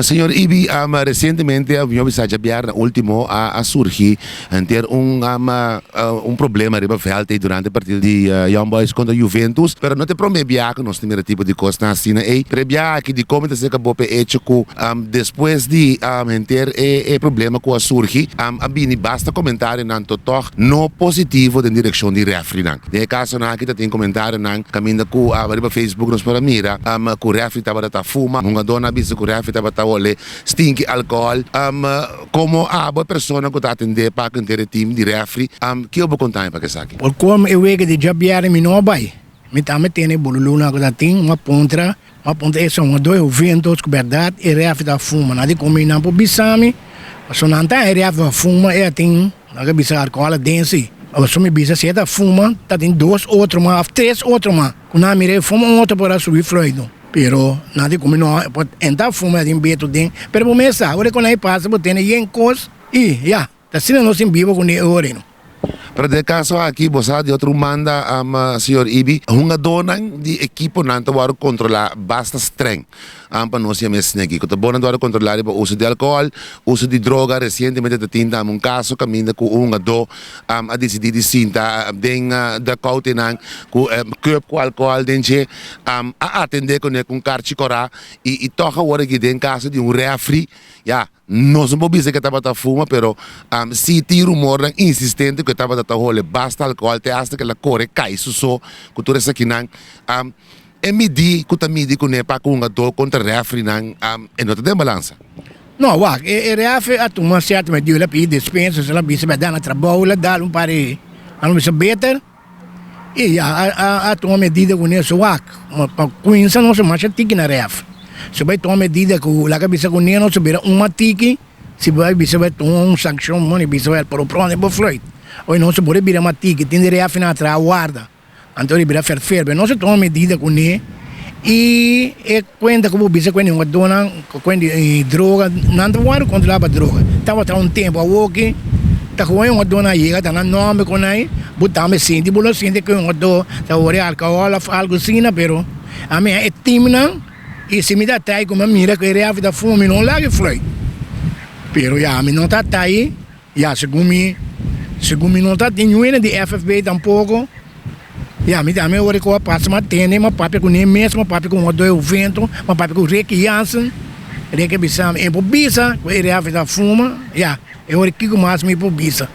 Señor Ibi, resientemente mi a bisa djabièrnè último a surgi henter un problema riba vèlt ei durante e partido di Young Boys kontra Juventus, pero no ta e promé biaha ku nos ta mira tipo di kosnan asina ei. Pero e biaha aki dikon mi ta seka bo pa e echo ku despues di henter e problema ku a surgi a bini basta komentarionan to tòg no positivo den direkshon di rèfrinan. Den e kasonan aki ta tin komentarionan kaminda ku riba Facebook nos por a mira ku rèfri tabata ta fuma, hungadónan a bisa ku rèfri tabata hole stinki alkohòl. Komo abo e persona ku ta atendé pa henter e tim di rèfri, kiko bo konta mi pa esaki? Por kom e wega di djabièrnè mi no a bai. Mi tambe tene e boluluna ku ta tin, un a puntra, un a puntra e hungadó e Juventus ku bèrdat e rèfri ta fuma. Nan di ku mi nan por bisa mi, pasobra nan ta e rèfri ta fuma e a tin. Nan a bisa alcohol aden si. Pasobra mi bisa si e ta fuma ta tin dos otro mas of tres otro mas cu nan a mira e fuma un otro por a subi fluido. Pero nan di cu mi no por en ta fuma e tin beto den. Pero bo mes sa ora cu nan e pasa bo tene yen cos y ya ta asina nos tin biba cu ne ora no. Pero den e caso aki bo sa di otro manda señor Ibi hungadornan di ekiponan ta worde controla basta streng. Ampa nos yama e sneki ku ta bon nan ta wòrdu kontrolá riba uso di alkohòl, uso di droga. Resientemente ta tin tambe un kaso kaminda ku un hungadó a disidí di sinta den dugoutnan ku cup ku alkohòl den dje. A atendé kuné ku un karchi kòrá i tòg awor aki den kaso di un rèfri, ya, nos no por bisa ku e tabata fuma pero si tin rumornan insistente ku e tabata ta hole basta alkohòl te asta ku el a kore kai su so ku tur esakinan. E midí ku ta midi kuné pa ku hungadó kontra rèfrinan e no ta den balansa. No, wak, e rèfri a tuma sierto medida, el a pidi despensa, el a bisa bèrdad na trabou, el a dal un par di, a bisa beter, i ya a tuma medida kuné. So wak, pa kuminsa nos a masha tiki na rèfri. Si bai tuma medida ku laga bisa kuné nos a bira un mas tiki, si bai bisa bai tuma un sankshon, bo bisa bai por pronto bo fluit. Oye nos a por bira mas tiki, tin di rèfrinan a traha warda. Anto di bira ferfer, nos a tuma medida kuné i e kuenta ku bo bisa ku e hungadónan ku kuenta di droga, nan ta wòrdu kontrolá pa droga. Tabata un tempu, awoki ta ku e hungadónan a yega ta nan nòmber ku nan, bo tambe sinti, bo lo sinti ku e hungadó ta ora e alkohòl òf algu asina, pero ami e timnan i si mi ta tai ku mi a mira ku e rèfri ta fuma mi no laga e fluit, pero ya mi no ta tai. Ya, segun mi, segun mi no ta tin niun hende di FFB tampoco. Ya, mi tambe ora cu a pasa m'a tende, m'a papia cu ne mes, m'a papia cu Juan Juventus, m'a papia cu Ricky Jansen. Ricky a bisa mi, e por bisa cu e refi ta fuma, ya, e ora kico mas mi por bisa?